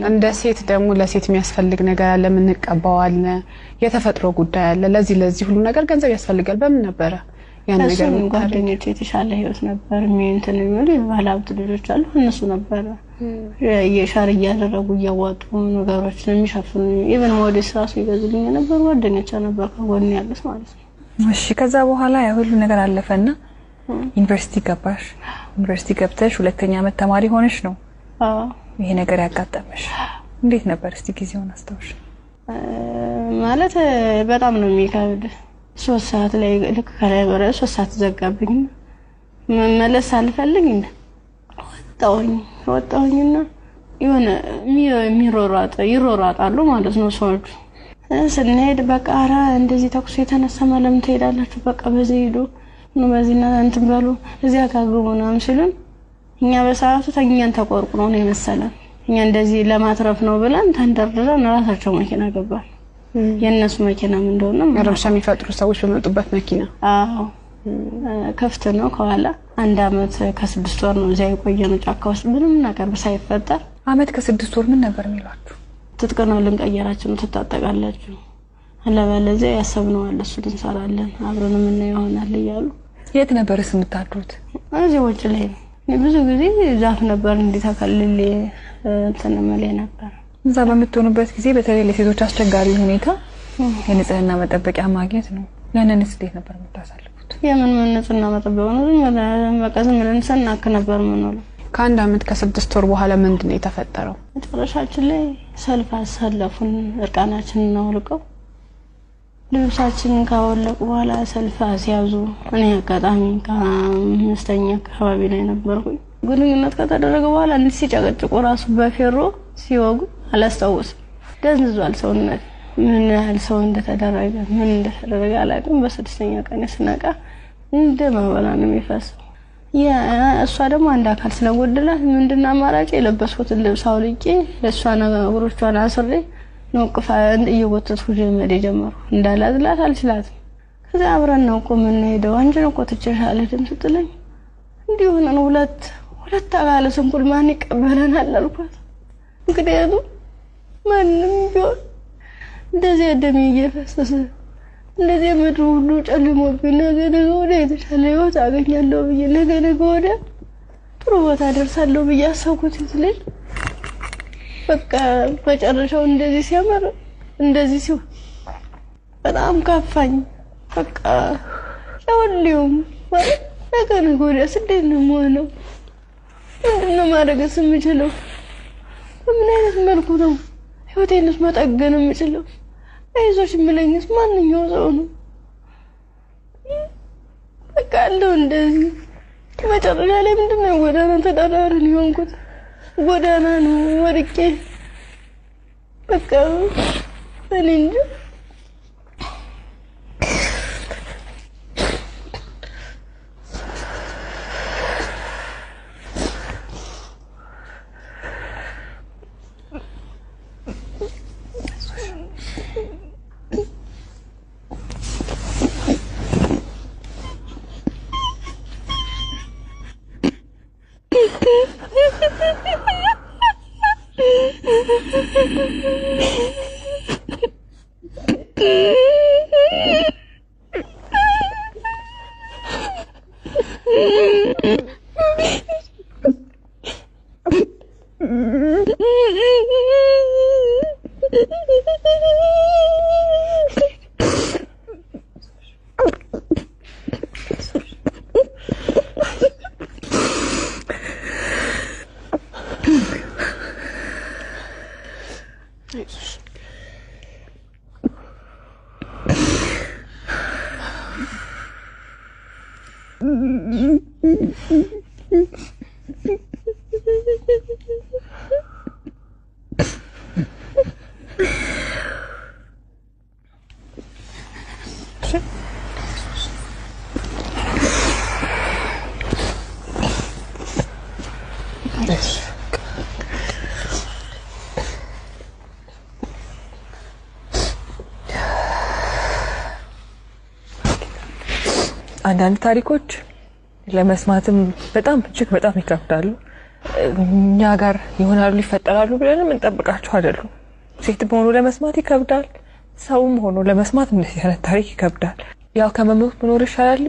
እንደ ሴት ደግሞ ለሴት የሚያስፈልግ ነገር አለ፣ የምንቀባው አለ፣ የተፈጥሮ ጉዳይ አለ። ለዚህ ለዚህ ሁሉ ነገር ገንዘብ ያስፈልጋል። በምን ነበረ ያን ነገር እሱም የምታደርጊው? ጓደኞቼ የተሻለ ህይወት ነበር እንትን የሚሉ የባለ ሀብት ልጆች አሉ። እነሱ ነበረ የ share እያደረጉ እያዋጡ ነገሮችን የሚሸፍኑ፣ even ሞዴስ ራሱ ይገዙልኝ የነበር ጓደኞቼ ነበር ከጎን ያሉት ማለት ነው። እሺ፣ ከዛ በኋላ ያ ሁሉ ነገር አለፈና ዩኒቨርሲቲ ገባሽ። ዩኒቨርሲቲ ገብተሽ ሁለተኛ ዓመት ተማሪ ሆነሽ ነው አዎ። ይሄ ነገር ያጋጠመሽ። እንዴት ነበር እስቲ ጊዜውን አስታውሽ? ማለት በጣም ነው የሚከብድ። 3 ሰዓት ላይ ልክ ከላይ በረ 3 ሰዓት ዘጋብኝ። መመለስ አልፈልግ ወጣሁኝ። ወጣሁኝና የሆነ የሚሮሯጥ ይሮሯጣሉ ማለት ነው ሰዎቹ። ስንሄድ በቃ ኧረ እንደዚህ ተኩስ የተነሳ ለምን ትሄዳላችሁ? በቃ በዚህ ሂዱ፣ በዚህ እንትን በሉ፣ እዚያ ጋር ግቡ ምናምን ሲሉን እኛ በሰዓቱ ተኛን ተቆርቁሮ ነው የመሰለን። እኛ እንደዚህ ለማትረፍ ነው ብለን ተንደርድረን ራሳቸው መኪና ገባን። የእነሱ መኪናም እንደሆነ ረብሻ የሚፈጥሩ ሰዎች በመጡበት መኪና? አዎ፣ ክፍት ነው ከኋላ። 1 አመት ከ6 ወር ነው እዚያ የቆየነው ጫካ ውስጥ ምንም ነገር ሳይፈጠር። አመት ከ6 ወር ምን ነበር የሚሏችሁ? ትጥቅ ነው ልንቀየራችሁ ነው፣ ትታጠቃላችሁ፣ አለበለዚያ ያሰብነው አለ እሱን እንሰራለን አብረን የምናየው ይሆናል እያሉ። የት ነበርስ የምታድሩት? እዚህ ውጭ ላይ ነው። እኔ ብዙ ጊዜ ዛፍ ነበር እንዲህ ተከልሌ እንትን እምልህ ነበር። እዛ በምትሆኑበት ጊዜ በተለይ ለሴቶች አስቸጋሪ ሁኔታ የንጽህና መጠበቂያ ማግኘት ነው። ያንንስ እንዴት ነበር የምታሳልፉት? የምን ምን ንጽህና መጠበቅ ነው? ዝም ብለን በቃ ዝም ብለን ስናክ ነበር የምንውለው። ከ1 አመት ከ6 ወር በኋላ ምንድን ነው የተፈጠረው? መጨረሻችን ላይ ሰልፍ አሰለፉን። እርቃናችንን አውልቀው ልብሳችንን ካወለቁ በኋላ ሰልፍ አስያዙ። እኔ አጋጣሚ ከአምስተኛ አካባቢ ላይ ነበርኩኝ። ግንኙነት ከተደረገ በኋላ እንዲህ ሲጨቀጭቁ ራሱ በፌሮ ሲወጉ አላስታውስም። ደንዝዟል ሰውነት። ምን ያህል ሰው እንደተደረገ ምን እንደተደረገ አላውቅም። በስድስተኛ ቀን ስነቃ እንደ ማበላ ነው የሚፈሰው። እሷ ደግሞ አንድ አካል ስለጎደላት ምንድን አማራጭ የለበስኩትን ልብስ አውልቄ እሷን እግሮቿን አስሬ ነው እቅፍ እየጎተትኩ መሄድ የጀመርኩ። እንዳላዝላት አልችላትም። ከዚያ አብረን ነው እኮ የምንሄደው፣ አንቺን እኮ ትቼሽ አልሄድም ስትለኝ እንዲህ ሆነን ሁለት ሁለት አካለ ስንኩል ማን ይቀበለናል አልኳት። ምክንያቱም ማንም ቢሆን እንደዚያ ደሜ እየፈሰሰ እንደዚህ ምድሩ ሁሉ ጨልሞብኝ ነገ ነገ ወዲያ የተሻለ ህይወት አገኛለሁ ብዬ፣ ነገ ነገ ወዲያ ጥሩ ቦታ ደርሳለሁ ብዬ አሰብኩት ልጅ በቃ መጨረሻው እንደዚህ ሲያምር እንደዚህ ሲሆን በጣም ከፋኝ። በቃ ለሁሉም ማለት ነገ ነገ ወዲያስ እንዴት ነው የምሆነው? ምንድን ነው ማድረግስ የምችለው? በምን አይነት መልኩ ነው ህይወቴንስ መጠገን የምችለው? አይዞሽ የምለኝስ ማንኛው ሰው ነው? በቃ አለው እንደዚህ መጨረሻ ላይ ምንድን ነው ጎዳና ተዳዳሪ ነው የሆንኩት። ጎዳና ነው ወድቄ በቃ እኔ እንጃ። አንዳንድ ታሪኮች ለመስማትም በጣም እጅግ በጣም ይከብዳሉ። እኛ ጋር ይሆናሉ ይፈጠራሉ ብለንም እንጠብቃቸው አይደሉም። ሴትም ሆኖ ለመስማት ይከብዳል። ሰውም ሆኖ ለመስማት እንደዚህ አይነት ታሪክ ይከብዳል። ያው ከመሞት መኖር ይሻላል።